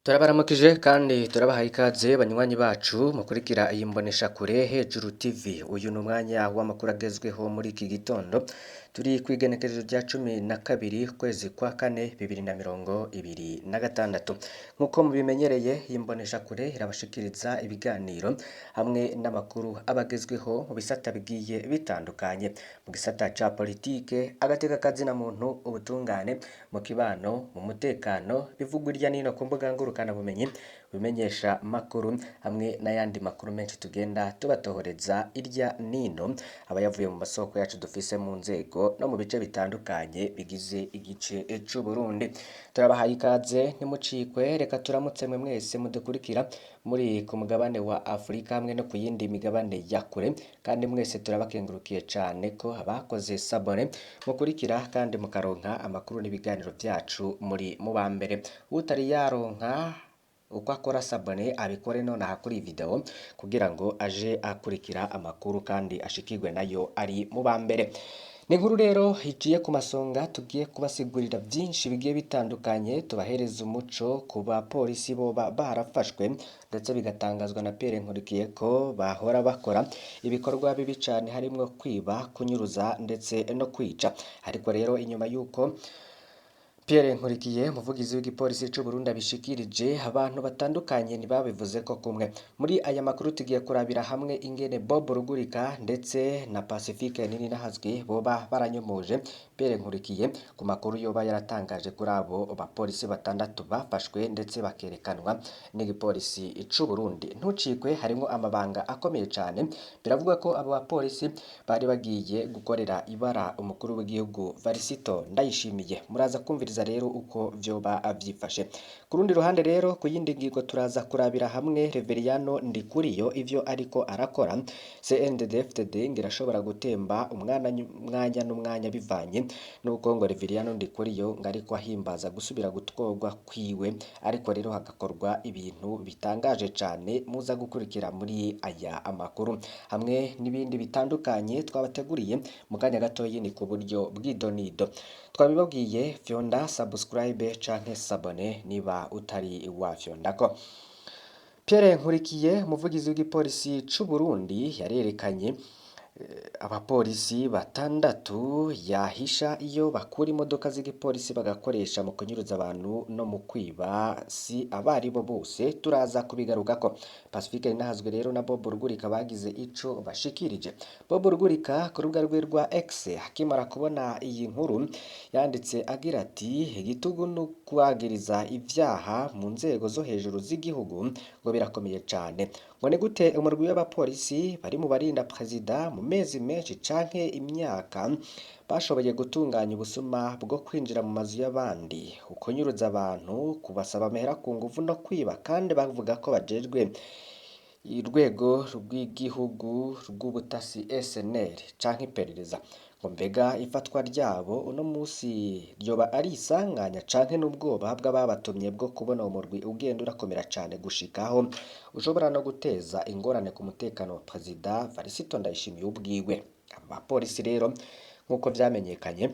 Turabaramukije kandi turabahaye ikaze banywanyi bacu mukurikira iyi mboneshakure Hejuru TV. Uyu ni umwanya w'amakuru agezweho muri iki gitondo, turi kw'igenekerezo rya 12 ukwezi kwa kane 2026. Nk'uko mubimenyereye, iyi mboneshakure irabashikiriza ibiganiro hamwe n'amakuru aba agezweho mu bisata bigiye bitandukanye, mu gisata ca politike, agateka kazina muntu, ubutungane, mu kibano, mu mutekano, bivugwa irya nino ku mbuga ngurukanabumenyi, bimenyesha makuru hamwe n'ayandi makuru menshi tugenda tubatohoreza irya nino, aba yavuye mu masoko yacu dufise mu nzego no mu bice bitandukanye bigize igice c'Uburundi. Turabahaye ikaze, ntimucikwe. Reka turamutse mwe mwese mudukurikira muri ku mugabane wa Afurika hamwe no ku yindi migabane ya kure, kandi mwese turabakengurukiye cane ko abakoze s'abonner mukurikira kandi mukaronka amakuru n'ibiganiro vyacu muri mu ba mbere. Utari yaronka uko akora s'abonner, abikore nonaha kuri iyi video kugira ngo aje akurikira amakuru kandi ashikirwe nayo ari mu ba mbere. Ni inkuru rero iciye ku masonga, tugiye kubasigurira vyinshi bigiye bitandukanye, tubahereza umuco ku bapolisi boba barafashwe, ndetse bigatangazwa na Pierre Nkurikiye ko bahora bakora ibikorwa bibi cane, harimwo kwiba, kunyuruza ndetse no kwica. Ariko rero inyuma y'uko Pierre Nkurikiye, umuvugizi w'igipolisi c'u Burundi, abishikirije, abantu batandukanye ntibabivuze ko kumwe. Muri aya makuru tugiye kurabira hamwe ingene Bob Rugurika ndetse na Pacifique Nininahazwe boba baranyomuje Pierre Nkurikiye ku makuru yoba yaratangaje kuri abo bapolisi batandatu bafashwe ndetse bakerekanwa n'igipolisi c'u Burundi. Ntucikwe, harimwo amabanga akomeye cane. Biravugwa ko abo bapolisi bari bagiye gukorera ibara umukuru w'igihugu Varisito Ndayishimiye. Muraza kumviriza rero uko vyoba vyifashe. Ku rundi ruhande rero, ku yindi ngingo, turaza kurabira hamwe Reveriyano Ndikuriyo ivyo ariko arakora. CNDD-FDD ngo irashobora gutemba umwana umwanya n'umwanya, bivanye nuko ngo Reveriyano Ndikuriyo ngo ariko ahimbaza gusubira gutworwa kwiwe, ariko rero hagakorwa ibintu bitangaje cane muza gukurikira muri aya amakuru hamwe n'ibindi bitandukanye twabateguriye mu kanya gatoyi, ni ku buryo bw'idonido. Twabibabwiye, fyonda subscribe canke s'abonner niba utari wafyondako. Pierre Nkurikiye, umuvugizi w'igipolisi c'u Burundi, yarerekanye abapolisi batandatu yahisha iyo bakura imodoka z'igipolisi bagakoresha mu kunyuruza abantu no mu kwiba, si abaribo bose, turaza kubigarukako. Pacifique Ninahazwe rero na Bob Rugurika bagize ico bashikirije. Bob Rugurika ku rubuga rwe rwa X, akimara kubona iyi nkuru, yanditse agira ati: "Igitugu no kwagiriza ivyaha mu nzego zo hejuru z'igihugu ngo birakomeye cane. Ngo ni gute umurwi w'abapolisi bari mu barinda perezida mu mezi menshi canke imyaka bashoboye gutunganya ubusuma bwo kwinjira mu mazu y'abandi, ukunyuruza abantu, kubasaba amahera ku nguvu no kwiba, kandi bavuga ko bajejwe urwego rw'igihugu rw'ubutasi SNR canke iperereza? Ngo mbega ifatwa ryabo uno musi ryoba ari isanganya canke n'ubwoba bw'ababatumye bwo kubona uwo murwi ugenda urakomera cane gushikaho ushobora no guteza ingorane ku mutekano wa perezida Varisito Ndayishimiye ubwiwe?" Aba bapolisi rero, nk'uko vyamenyekanye,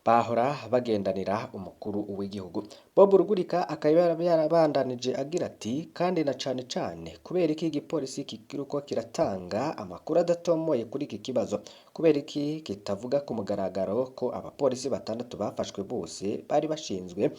bahora bagendanira umukuru w'igihugu. Bob Rugurika akaba yarabandanije agira ati: "Kandi na cane cane, kubera iki igipolisi kikiriko kiratanga amakuru adatomoye kuri iki kibazo? Kubera iki kitavuga ku mugaragaro ko abapolisi batandatu bafashwe bose bari bashinzwe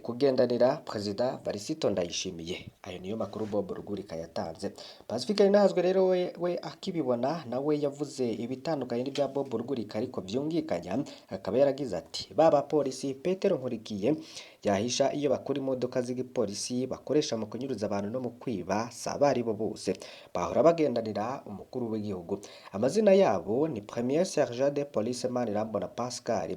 kugendanira perezida Varisito Ndayishimiye?" Ayo niyo makuru Bob Rugurika yatanze. Pacifique Ninahazwe rero we akibibona, nawe yavuze ibitandukanye n'ibya Bob Rugurika ariko vyungikanya, akaba yaragize ati: "Ba bapolisi Petero Nkurikiye yahisha iyo bakura imodoka z'igipolisi bakoresha mu kunyuruza abantu no mu kwiba, si abaribo bose bahora bagendanira umukuru w'igihugu. Amazina yabo ni Premier Sergent de Police Manirambona Pascal,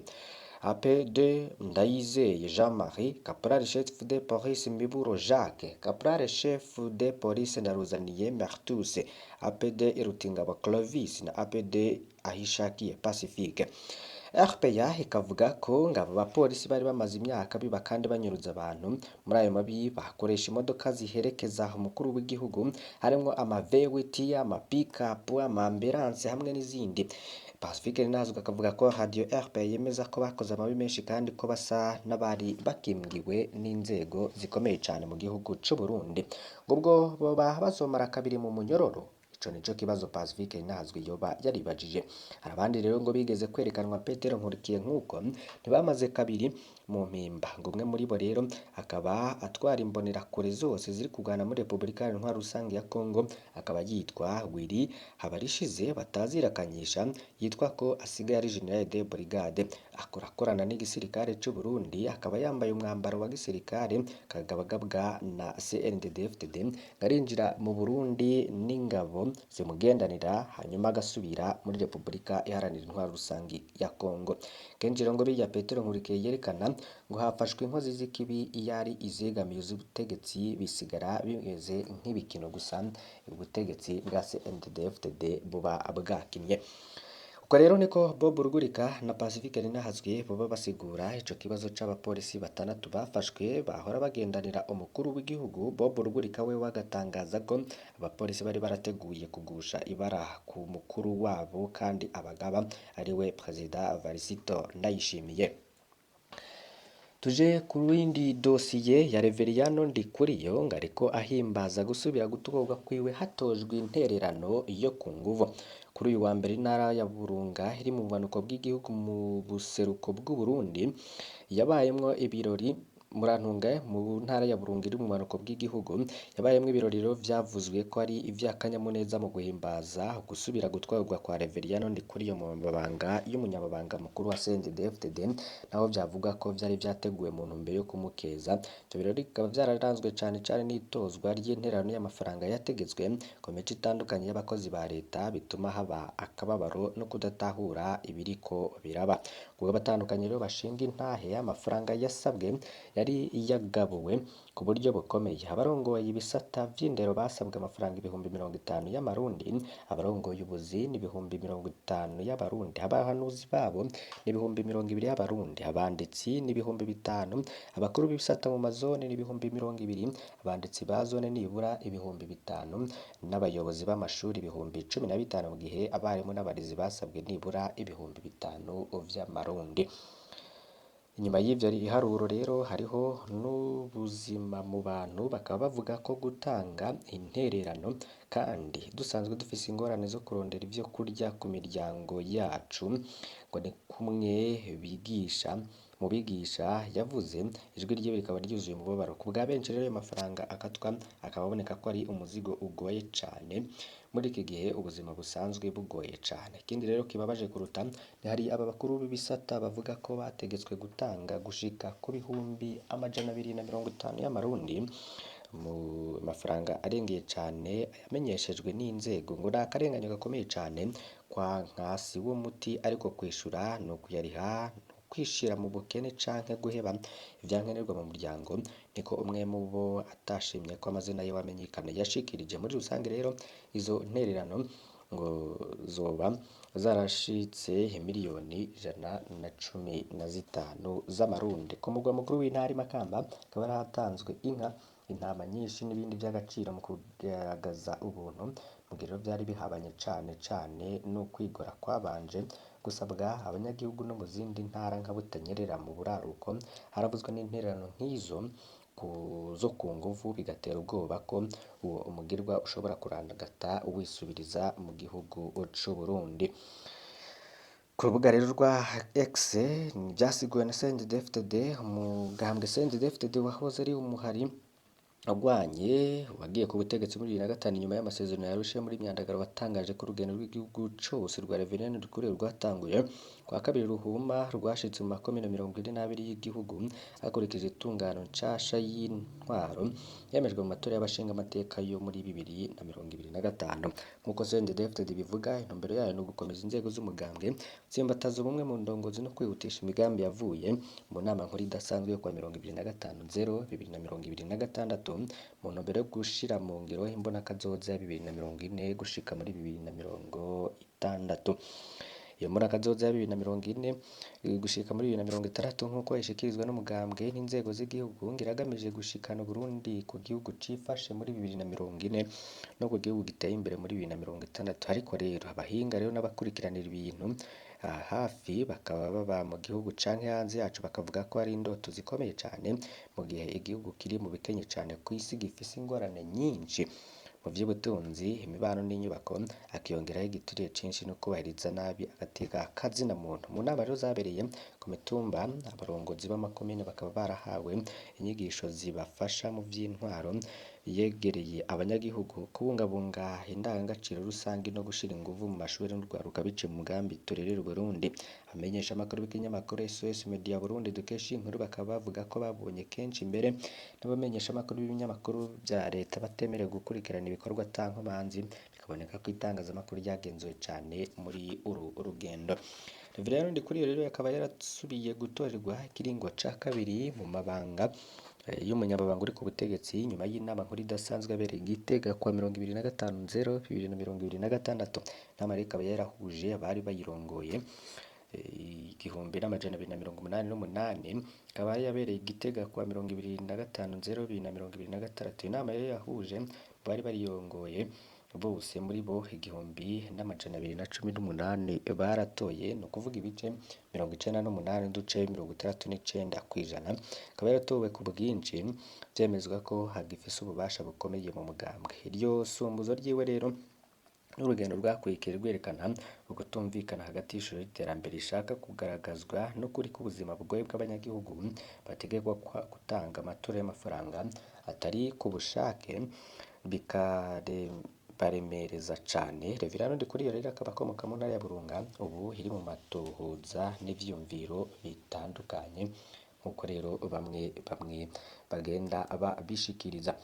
AP2 Ndayizeye Jean-Marie, Caporal Chef de Police Miburo Jacques, Caporal Chef de Police Ndaruzaniye Mertus, APD Irutingabo Clovis na APD Ahishakiye Pacifique." RPA ikavuga ko ngo abo bapolisi bari bamaze imyaka biba kandi banyuruza abantu. Muri ayo mabi bakoresha imodoka ziherekeza umukuru w'igihugu, harimwo ama V8, ama pick-up, ama ambulance hamwe n'izindi. Pacifique Ninahazwa akavuga ko Radio RPA yemeza ko bakoze amabi menshi kandi ko basa n'abari bakingiwe n'inzego zikomeye cane mu gihugu c'u Burundi. Ngo ubwo boba bazomara kabiri mu munyororo? Ico nico kibazo Pacifique Ninahazwa yoba yaribajije. Hari abandi rero ngo bigeze kwerekanwa Petero Nkurikiye nk'uko ntibamaze kabiri mu mpimba. Ngo umwe muri bo rero akaba atwara imbonerakure zose ziri kugana muri Repubulika Iharanira Intwaro Rusange ya Kongo, akaba yitwa Willy Habarishize batazirakanyisha, yitwa ko asigaye ari General de Brigade, akora akorana n'igisirikare c'u Burundi, akaba yambaye umwambaro wa gisirikare kagabagabwa na CNDD-FDD, ngo arinjira mu Burundi n'ingabo zimugendanira, hanyuma agasubira muri Repubulika Iharanira Intwaro Rusange ya Kongo. Kenshi rero ngo birya Petero Nkurikiye yerekana ngo hafashwe inkozi z'ikibi iyo ari izegamiye ubutegetsi, bisigara bimeze nk'ibikino gusa, ubutegetsi bwa CNDD-FDD buba bwakinye. Uko rero niko Bob Rugurika na Pacifique Ninahazwe boba basigura ico kibazo c'abapolisi batandatu bafashwe bahora bagendanira umukuru w'igihugu. Bob Rugurika we agatangaza ko abapolisi bari barateguye kugusha ibara ku mukuru wabo kandi abagaba ariwe Perezida Varisito Ndayishimiye. Tuje ku yindi dosiye ya Reveriyano Ndikuriyo, ngo ariko ahimbaza gusubira gutorwa kwiwe hatojwe intererano yo ku nguvu. Kuri uyu wa mbere, intara ya Burunga iri mu bumanuko bw'igihugu mu buseruko bw'u Burundi yabayemwo ibirori, Murantunga, mu ntara ya Burunga iri mu bumanuko bw'igihugu yabayemwo ibirori rero vyavuzwe ko ari ivy'akanyamuneza mu guhimbaza gusubira gutwarwa kwa Reveriyano Ndikuriyo mu mabanga y'umunyamabanga mukuru wa CNDD-FDD, naho vyavuga ko vyari vyateguwe mu ntumbero yo kumukeza. Ivyo birori bikaba vyararanzwe cane cane n'itozwa ry'intererano y'amafaranga yategetswe ku mico itandukanye y'abakozi ba leta, bituma haba akababaro no kudatahura ibiriko biraba. Kubwo abatandukanye rero bashinga intahe, amafaranga yasabwe yari yagabuwe ku buryo bukomeye. Abarongoye ibisata vy'indero basabwe amafaranga 50,000 y'amarundi, abarongoye ubuzi n'50,000 y'abarundi, abahanuzi babo n'20,000 y'abarundi, abanditsi n'5,000, abakuru b'ibisata mu mazone n'20,000, abanditsi ba zone nibura 5,000, n'abayobozi b'amashuri 15,000, mu gihe abarimu n'abarezi basabwe nibura 5,000 vy'amarundi. Inyuma y'ivyo biharuro rero hariho n'ubuzima mu bantu, bakaba bavuga ko gutanga intererano kandi dusanzwe dufise ingorane zo kurondera ivyo kurya ku miryango yacu, ngo ni kumwe bigisha mu bigisha yavuze, ijwi ryiwe rikaba ryuzuye umubabaro. Ku bwa benshi rero ayo mafaranga akatwa akaba aboneka ko ari umuzigo ugoye cane muri iki gihe ubuzima busanzwe bugoye cane. Ikindi rero kibabaje kuruta ni hari aba bakuru b'ibisata bavuga ko bategetswe gutanga gushika ku 250,000 y'amarundi, mu mafaranga arengeye cane yamenyeshejwe n'inzego. Ngo ni akarenganyo gakomeye cane kwa nkasi w'umuti, ariko kwishura ni ukuyariha, kwishira mu bukene canke guheba ivyankenerwa mu muryango, niko umwe mu bo atashimye ko amazina yiwe amenyekana yashikirije. Muri rusange rero izo ntererano ngo zoba zarashitse 115,000,000 z'amarundi. Ku mugwa mukuru w'intara Makamba hakaba haratanzwe inka, intama nyinshi n'ibindi vy'agaciro mu kugaragaza ubuntu, mu gihe rero vyari bihabanye cane cane n'ukwigora kwabanje gusabwa abanyagihugu. No mu zindi ntara nka Butanyerera mu buraruko haravuzwe n'intererano nk'izo zo ku nguvu, bigatera ubwoba ko uwo umugirwa ushobora kurandagata wisubiriza mu gihugu c'u Burundi. Ku rubuga rero rwa X vyasiguwe na CNDD-FDD, umugambwe CNDD-FDD wahoze ari umuhari agwanye wagiye ku butegetsi muri 2005 inyuma y'amasezerano ya Arusha muri Myandagaro, watangaje ko urugendo rw'igihugu cose rwa Reverend Ndikuriyo rwatanguye kwa kabiri ruhuma, rwashitse mu makomine 42 y'igihugu hakurikije itungano nshasha y'intwaro yemejwe mu matora y'abashingamateka yo muri 2025. Nk'uko CNDD-FDD bivuga, intumbero yayo ni ugukomeza inzego z'umugambwe, gutsimbataza ubumwe mu ndongozi no kwihutisha imigambi yavuye mu nama nkuru idasanzwe yo kuwa 25/0/2026, mu ntumbero yo gushira mu ngiro imbonakazoza ya 2040 gushika muri 2060. Iyo mbonakazoza ya 2040 gushika muri 2060, nk'uko ishikirizwa n'umugambwe n'inzego z'igihugu, ngo iragamije gushikana Uburundi ku gihugu cifashe muri 2040 no ku gihugu giteye imbere muri 2060. Ariko rero abahinga rero n'abakurikiranira ibintu hafi bakaba baba mu gihugu canke hanze yaco bakavuga ko ari indoto zikomeye cane mu gihe igihugu kiri mu bikenye cane kw'isi, gifise ingorane nyinshi mu vy'ubutunzi, imibano n'inyubako, akiyongeraho igiturire cinshi no kubahiriza nabi agateka kazina muntu. Mu nama rero zabereye ku mitumba, abarongozi b'amakomine bakaba barahawe inyigisho zibafasha mu vy'intwaro yegereye abanyagihugu, kubungabunga indangagaciro rusangi no gushira inguvu mu mashuri n'urwaruka biciye mu mugambi Turerere Uburundi. Abamenyeshamakuru b'ikinyamakuru SOS Media Burundi dukesha iyi nkuru bakaba bavuga ko babonye kenshi mbere n'abamenyeshamakuru b'ibinyamakuru vya leta batemerewe gukurikirana ibikorwa ata nkomanzi, bikaboneka ko itangazamakuru ryagenzuwe cane muri uru rugendo. Reverend Ndikuriyo rero akaba yarasubiye gutorerwa ikiringo ca kabiri mu mabanga y'umunyamabanga uri ku butegetsi nyuma y'inama nkuru idasanzwe yabereye i Gitega kuwa 25.0.2026. Inama rero ikaba yarahuje abari bayirongoye 1288, ikaba yabereye i Gitega kuwa 25.0.2026. Inama rero yahuje abari barirongoye bose, muri bo 1218 baratoye, ni ukuvuga ibice 98.69%. Akaba yaratowe ku bwinshi, vyemezwa ko hagifise ububasha bukomeye mu mugambwe. Iryo sumbuzo ryiwe rero n'urugendo rwakurikiye rwerekana ukutumvikana hagati y'ishusho y'iterambere rishaka kugaragazwa n'ukuri k'ubuzima bugoye bw'abanyagihugu bategekwa gutanga amaturo y'amafaranga atari ku bushake, bikabaremereza cane. Reverend Ndikuriyo rero akaba akomoka mu ntara ya Burunga, ubu iri mu matohoza n'ivyiyumviro bitandukanye, nk'uko rero bamwe bamwe bagenda babishikiriza.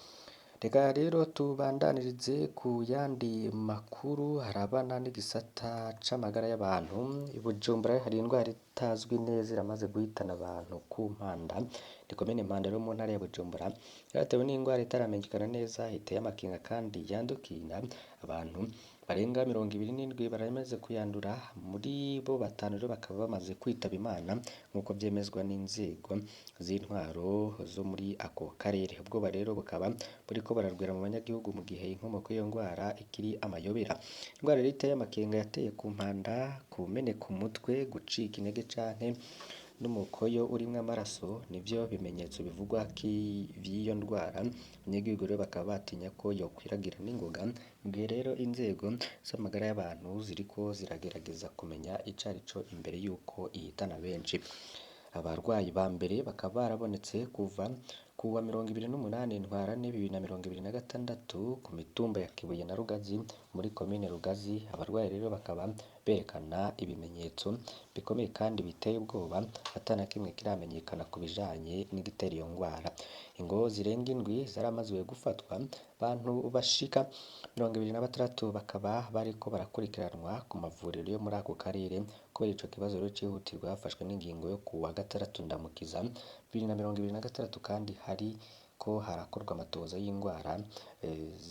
Reka rero tubandanirize ku yandi makuru arabana n'igisata c'amagara y'abantu. I Bujumbura hari indwara itazwi neza iramaze guhitana abantu ku Mpanda, ni komine Mpanda rero mu ntara ya Bujumbura, yaratewe n'indwara itaramenyekana neza, iteye amakenga kandi yandukira. Abantu barenga 27 baramaze kuyandura, muri bo batanu rero bakaba bamaze kwitaba Imana, nk'uko vyemezwa n'inzego z'intwaro zo muri ako karere. Ubwoba rero bukaba buriko bararwira mu banyagihugu mu gihe inkomoko y'iyo ndwara ikiri amayobera. Indwara rero iteye amakenga yateye ku Mpanda, kumeneka umutwe, gucika intege canke n'umukoyo urimwo amaraso nivyo bimenyetso bivugwa vy'iyo ndwara. Abanyagihugu rero bakaba batinya ko yokwiragira n'ingoga, mu gihe rero inzego z'amagara y'abantu ziriko ziragerageza kumenya icarico imbere y'uko ihitana benshi. Abarwayi ba mbere bakaba barabonetse kuva kuwa 28 Ntwarante 2026 ku mitumba ya Kibuye na Rugazi muri komine Rugazi. Abarwayi rero bakaba berekana ibimenyetso bikomeye kandi biteye ubwoba, ata na kimwe kiramenyekana ku bijanye n'igitera iyo ngwara. Ingo zirenga indwi zaramaze gufatwa, abantu bashika 26 bakaba bariko barakurikiranwa ku mavuriro yo muri ako karere. Kubera ico kibazo rero cihutirwa, hafashwe n'ingingo yo kuwa gatandatu Ndamukiza 2026, kandi hariko harakorwa amatohoza y'indwara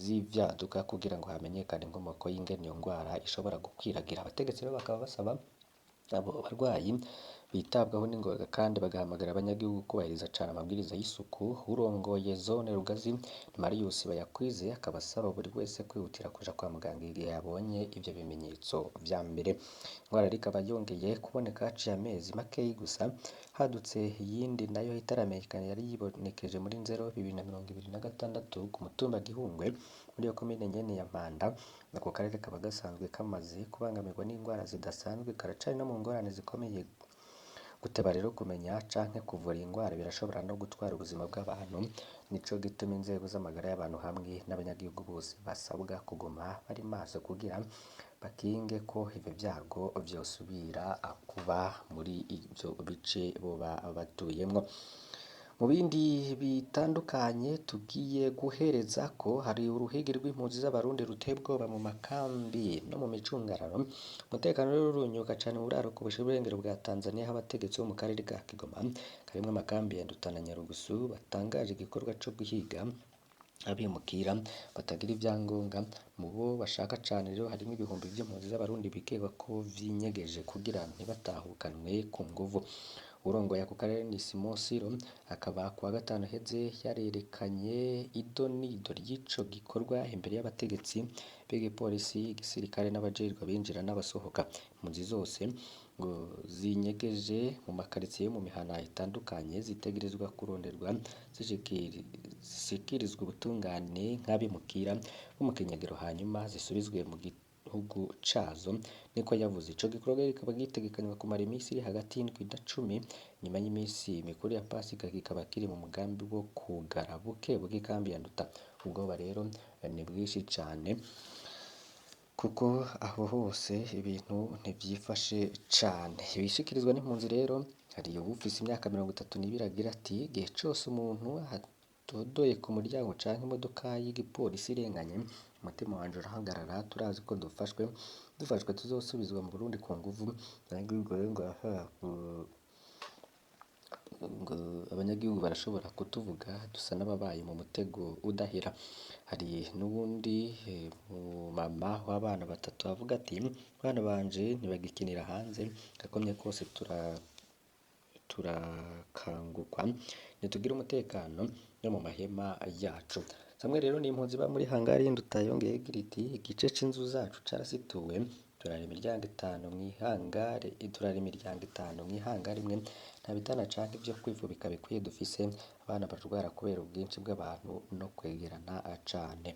z'ivyaduka kugira ngo hamenyekane inkomoko y'ingene iyo ngwara ishobora gukwiragira. Abategetsi rero bakaba basaba abo barwayi bitabwaho n'ingoga kandi bagahamagara abanyagihugu kubahiriza cane amabwiriza y'isuku. Urongoye zone Rugazi Marius Bayakwize akaba asaba buri wese kwihutira kuja kwa muganga igihe yabonye ivyo bimenyetso vya mbere. Ingwara rero ikaba yongeye kuboneka haciye amezi makeyi gusa hadutse iyindi nayo itaramenyekana yari yibonekeje muri Nzero 2026 ku mutumba Gihungwe muri iyo komine nyene ya Mpanda. Ako karere kaba gasanzwe kamaze kubangamirwa n'indwara zidasanzwe, karacari no mu ngorane zikomeye. Guteba rero kumenya canke kuvura indwara birashobora no gutwara ubuzima bw'abantu, nico gituma inzego z'amagara y'abantu hamwe n'abanyagihugu bose basabwa kuguma bari maso kugira bakinge ko ivyo vyago vyosubira kuba muri ivyo bice boba batuyemwo. Mu bindi bitandukanye tugiye guhereza ko hari uruhigi rw'impunzi z'abarundi ruteye ubwoba mu makambi no mu micungararo. Umutekano rero urunyuka cane mu buraruko bushira uburengero bwa Tanzania, aho abategetsi bo mu karere ka Kigoma karimwo amakambi ya Nduta na Nyarugusu batangaje igikorwa co guhiga Abimukira batagira ivyangombwa. Mu bo bashaka cane rero harimwo ibihumbi vy'impunzi z'Abarundi bikekwa ko vyinyegeje kugira ntibatahukanwe ku nguvu. Uwurongoye ako karere ni Simon Siro, akaba kuwa gatanu uheze yarerekanye idonido ry'ico gikorwa imbere y'abategetsi b'igipolisi, igisirikare n'abajejwe abinjira n'abasohoka. Impunzi zose ngo zinyegeje mu makaritsiye yo mu mihana itandukanye zitegerezwa kuronderwa zishikirizwe ubutungane nk'abimukira bo mu kinyagiro, hanyuma zisubizwe mu gihugu cazo, niko yavuze. Ico gikorwa kikaba gitegekanywa kumara imisi iri hagati y'indwi na cumi nyuma y'imisi mikuru ya Pasika, kikaba kiri mu mugambi wo kugara buke buke ikambi ya Nduta. Ubwoba rero ni bwinshi cane kuko aho hose ibintu ntivyifashe cane. Ibishikirizwa n'impunzi rero, hari uwufise imyaka 32 agira ati: "Igihe cose umuntu atodoye ku muryango canke imodoka y'igipolisi irenganye, umutima wanje urahagarara. Turazi ko dufashwe tuzosubizwa mu Burundi ku nguvu." Abanyagihugu rero ngo abanyagihugu barashobora kutuvuga, dusa n'ababaye mu mutego udahera. Hari n'uwundi mama w'abana batatu avuga ati: "Abana banje ntibagikinira hanze, gakomye kose turakangukwa, ntitugira umutekano no mu mahema yacu." Samwe rero ni impunzi iba muri hangari y'Induta, yongeye igira iti: "Igice c'inzu zacu carasituwe, turara imiryango itanu mw'ihangare, turara imiryango itanu mw'ihangare imwe, nta bitanda canke ivyo kwifubika bikwiye dufise, abana bararwara kubera ubwinshi bw'abantu no kwegerana cane."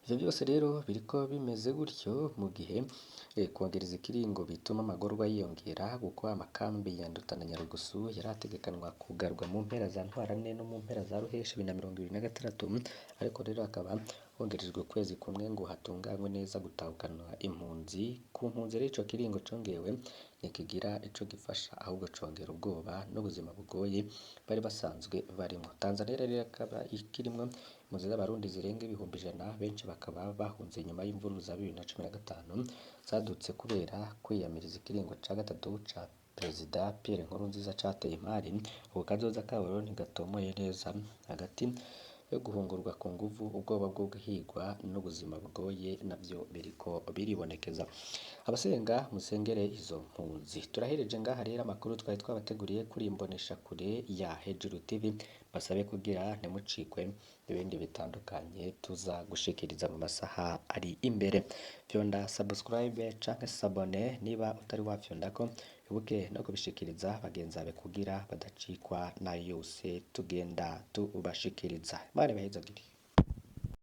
Ivyo vyose rero biriko bimeze gutyo mu gihe kwongereza ikiringo bituma amagorwa yiyongera, kuko amakambi ya Nduta na Nyarugusu yarategekanwa kugarwa mu mpera za Ntwarante no mu mpera za Ruheshi 2026, ariko rero hakaba hongerejwe ukwezi kumwe ngo hatunganywe neza gutahukanwa impunzi. Ku mpunzi rero ico kiringo congewe ntikigira ico gifasha, ahubwo congera ubwoba n'ubuzima bugoye bari basanzwe barimwo. Tanzania rero ikaba ikirimwo impunzi z'Abarundi zirenga 100,000, benshi bakaba bahunze inyuma y'imvururu za 2015 zadutse kubera kwiyamiriza ikiringo ca gatatu ca Perezida Pierre Nkurunziza cateye impari. Ubu kazoza kabo rero ntigatomoye neza, hagati yo guhungurwa ku nguvu, ubwoba bwo guhigwa n'ubuzima bugoye navyo biriko biribonekeza. Abasenga musengere izo mpunzi. Turahereje ngaha rero amakuru twari twabateguriye kuri imboneshakure ya Hejuru TV, basabe kugira ntimucikwe n'ibindi bitandukanye tuza gushikiriza mu masaha ari imbere. Fyonda subscribe canke s'abone niba utari wafyondako, wibuke no kubishikiriza bagenzi bawe kugira badacikwa nayo yose tugenda tubashikiriza. Imana ibahezagire.